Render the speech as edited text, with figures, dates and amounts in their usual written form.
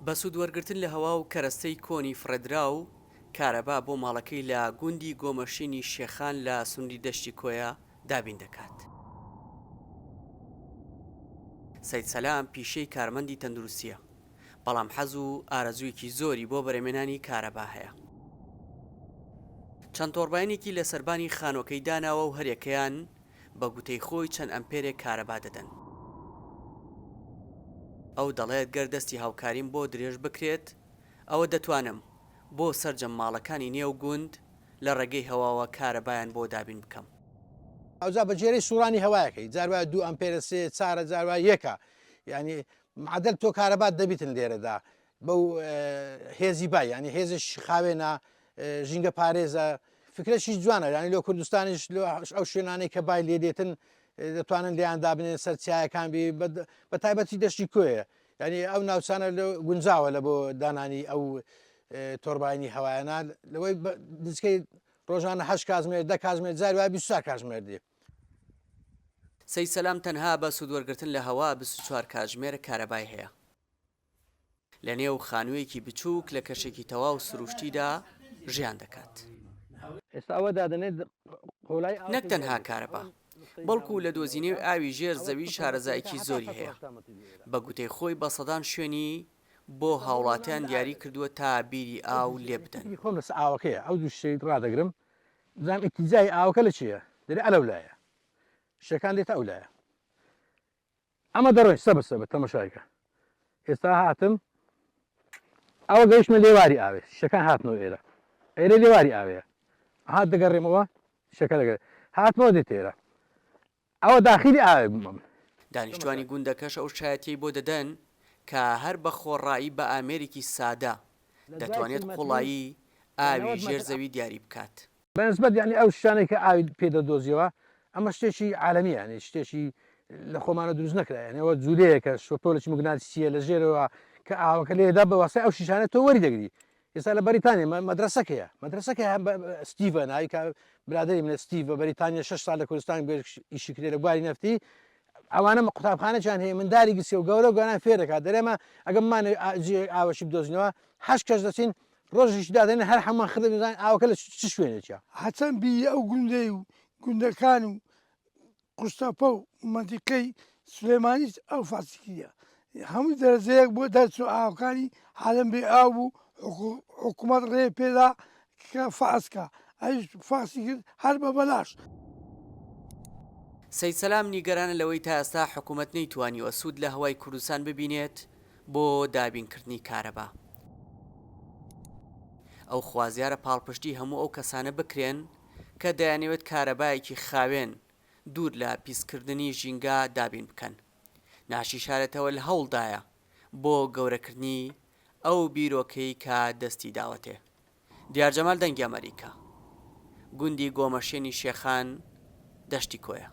بە سوود وەرگرتن لە هەوا و کەرەستەی کۆنی فڕێدراو، کارەبا بۆ ماڵەکەی لە گوندی گۆمەشینی شێخان لە سنووری دەشتی کۆیە دابین دەکات. سەید سەلام پیشەی کارمەندی تەندروستییە، بەڵام حەز و ئارەزوویەکی زۆری بۆ بەرهەمهێنانی کارەبا هەیە. چەند تۆرباینێکی لە سەربانی خانووەکەی داناوە و هەریەکەیان بە گوتەی خۆی چەند ئەمپێرێک کارەبا دەدەن. ئەو دەڵێت گەر دەستی هاوکاریم بۆ درێژ بکرێت، ئەوە دەتوانم بۆ سەرجەم ماڵەکانی نێو گوند لە ڕێگەی هەواوە کارەبایان بۆ دابین بکەم. ئەوجا بە گوێرەی سوڕانی هەوایەکەی جار وایە دوو ئەمپێرە سێ چارە جار وایە یەکە یانی معدل تۆ کارەبات دەبیتن لێرەدا بەو هێزی بای ینی هێزش خاوێنە ژینگە پارێزە فکرەشی جوانە ینی لۆ کوردستانیش لۆ ئەو شوێنانەی کە بای لێ دێتن دەتوانن لێیان دابنێن سەر چیایەکان بی بە تایبەتی دەشتی کۆیە یعنی ئەو ناوچانە لە گونجاوە لە بۆ دانانی ئەو تۆرباینی هەوایانە لەوەی نزیکەی ڕۆژانە هەشت کاتژمێر دە کاتژمێر جاری وایە 24 کاتژمێر دێ. سەید سەلام تەنها بە سوودوەرگرتن لە هەوا 24 کاتژمێر کارەبای هەیە. لە نێو خانوویەکی بچووک لە کەشێکی تەواو سروشتیدا ژیان دەکات. ئێستا ئەوە دادەنێت قۆلای نەک ئاوەکەی تەنها زیاد دێت. کارەبا، ئەوە نوقتەی بەڵکو ناوەندی لە دەبێت. دۆزینەوی ئاوی ژێر ئەوە زەوی سفر تا شارەزایەکی هەتا زۆری هەیە. 180 مەتر لێرە. بە گوتەی خۆی بە سەدان شوێنی بۆ ئێستا بۆ نموونە ئەم هاوڵاتیان لە دیاری ئاوێ دەبێت. کردووە تا بیری ئەو ئاو دوو لێ یانی بدەن. فکری خۆم لەسەر ئاوەکەیە ئەو دوو شتەی ڕادەگرم بزانم ئیتیجاهی ئاوەکە لە چییە دەرێ ئەلەو لایە شتەکان دێتە ئەو لایە ئەمە دەڕۆین سەبر سەبر تەمەشایکە ئێستا هاتم ئەوە گەیشتمە لێواری ئاوێ شتەکان هاتنەوە ئێرە ئێرە لێواری ئاوەیە هات دەگەڕێمەوە شتەکە دەگەر هاتمەوە دێت ئێرە ئەوە داخیلی ئاوێ بووم. دانیشتوانی گوندەکەش ئەو شایەتیەی بۆ دەدەن کە هەر بە خۆڕایی بە ئامێرێکی سادە لە دوای دەتوانێت 40 مەتری قوڵایی یا ئاوی 90 ژێر مەتر. زەوی دیاری بکات. بە نسبەت یانی ئەو شتانەی کە ئاوی پێ دەدۆزیەوە ئەمە شتێکی عالەمیە یانی شتێکی لە خۆمانە دروست نەکرا یانی ئەوە جوولەیەکە شۆپۆلێکی موگناتیسیە لە ژێرەوە کە ئاوەکە لێدا بە واسای ئەو شیشانە تۆ وەری دەگری ئێستا لە بەریتانیا مەدرەسەکەیە مەدرەسەکە ستیڤە ناوی کە برادری منە ستیڤ بە بەریتانیا شش سال لە کوردستان ئیشی کرێ لە بواری نەفتی ئەوانە قوتابخانەیان هەیە منداری گسێ و گەورە گەران فێر دەکات دەرێمە ئەگەمانە ئاوەشی بدۆزینەوە هەش کەس دەچین ڕۆژیش دادێن هەر هەمان خردە بزانین ئاوەکە لە چ شوێنێکە. هەچەند بیری ئەو گوندەی و گوندەکان و قوشتەپە و مەنتیقەی سلێمانیش ئەو فاسیکیە هەموو دەرەجەیەک بۆ دەرچوو ئاوەکانی حالم بێ ئاو بوو حکوومەت ڕێ پێدا کە فاسکە ئەویش فاسی کرد هەر بە بەلاش. سەید سەلام نیگەرانە لەوەی تا ئێستا حکومەت نەیتوانیوە سوود لە هەوای کوردستان ببینێت بۆ دابینکردنی کارەبا. ئەو خوازیارە پاڵپشتی هەموو ئەو کەسانە بکرێن کە دەیانەوێت کارەبایەکی خاوێن دوور لە پیسکردنی ژینگە دابین بکەن. ناشیشارێتەوە لە هەوڵدایە بۆ گەورەکردنی ئەو بیرۆکەی کە دەستی داوەتێ. دیار جەمال دەنگی ئەمەریکا. گوندی گۆمەشێنی شێخان، دەشتی کۆیە.